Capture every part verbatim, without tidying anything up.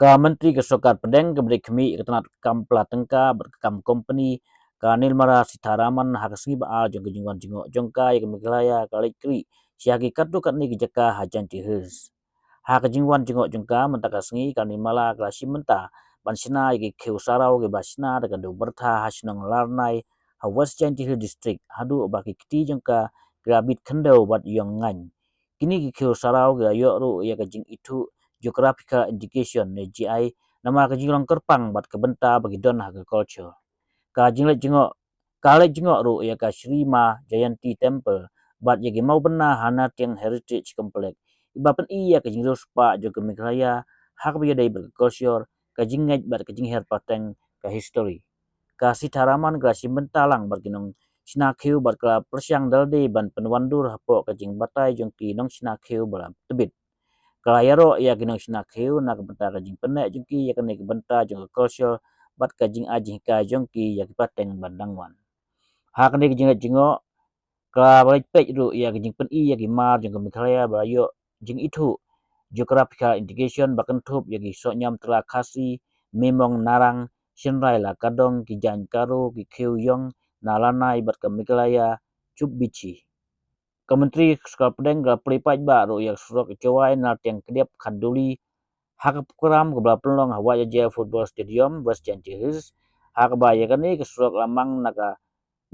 Ka Myntri ka Sorkar Pdeng kaba dei khmih ka tnat kam pla tyngka bad ka kam kompani, ka Nirmala Sitharaman, ha ka sngi ba ar jong ka jingwan jngoh jong ka ïa ka Meghalaya, ka la leit kyrkieh sha ki katto katne ki jaka ha Jaintia Hills. Ha ka jingwan jngoh jong ka mynta ka sngi, ka Nirmala ka la shim bynta ban shna ïa ki khiew saraw kiba shna da ka dewbyrtha ha shnong Larnai, ha West Jaintia Hills District, haduh ba ki kti jong ka ki la bit khyndew bad ïong ngaiñ. Kine ki khiew saraw ki la ïoh ruh ïa ka jingithuh Geographical Indication ne G I namar ka jinglong kyrpang bad ka bynta ba ki don ha ka culture. Ka jingleit jngoh, ka leit jngoh ruh ïa ka Sri Ma Jayanti Temple bad ïa ki mawbynna ha Nartiang Heritage Complex, iba pyni ïa ka jingriewspah jong ka Meghalaya ha kaba ïadei bad ka culture, ka jingngeit bad ka jingher pateng ka history. Ka Sitharaman ka la shim bynta lang bad ki nongshna khiew bad ka la pyrshang da lade ban pynwandur hapoh ka jingbatai jong ki nongshna khiew ba la tbit. Ka la ïaroh ïa ki nongshna khiew na ka bynta ka jingpynneh jong ki ïa kane ka bynta jong ka culture bad ka jingai jinghikai jong ki ïa ki pateng ban dang wan. Ha kane ka jingleit jngoh, ka la leit peit ruh ïa ka jingpyni ïa ki mar jong ka Meghalaya ba la ïoh jingithuh Geographical Indication ba kynthup ïa ki Sohñiam Tla Khasi, Mimong Narang, Shynrai La Ka Dong, ki Jaiñ Garo, ki Khiew Ïong na Larnai bad ka Meghalaya Chupbichi. Ka Myntri ka Sorkar Pdeng ka la plie paidbah ruh ïa ka surok Jowai Nartiang Kdiap Khanduli ha ka prokram kaba la pynlong ha Wahjajeh Football Stadium, West Jaintia Hills, ha kaba ïa kane ka surok la mang na ka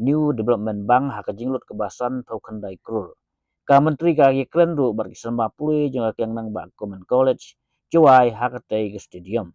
New Development Bank ha ka jinglut kaba sanphew khyndai klur. Ka Myntri ka la ïakren ruh bad ki samla pule jong ka Kiang Nangbah Government College, Jowai, ha katei ka stadium.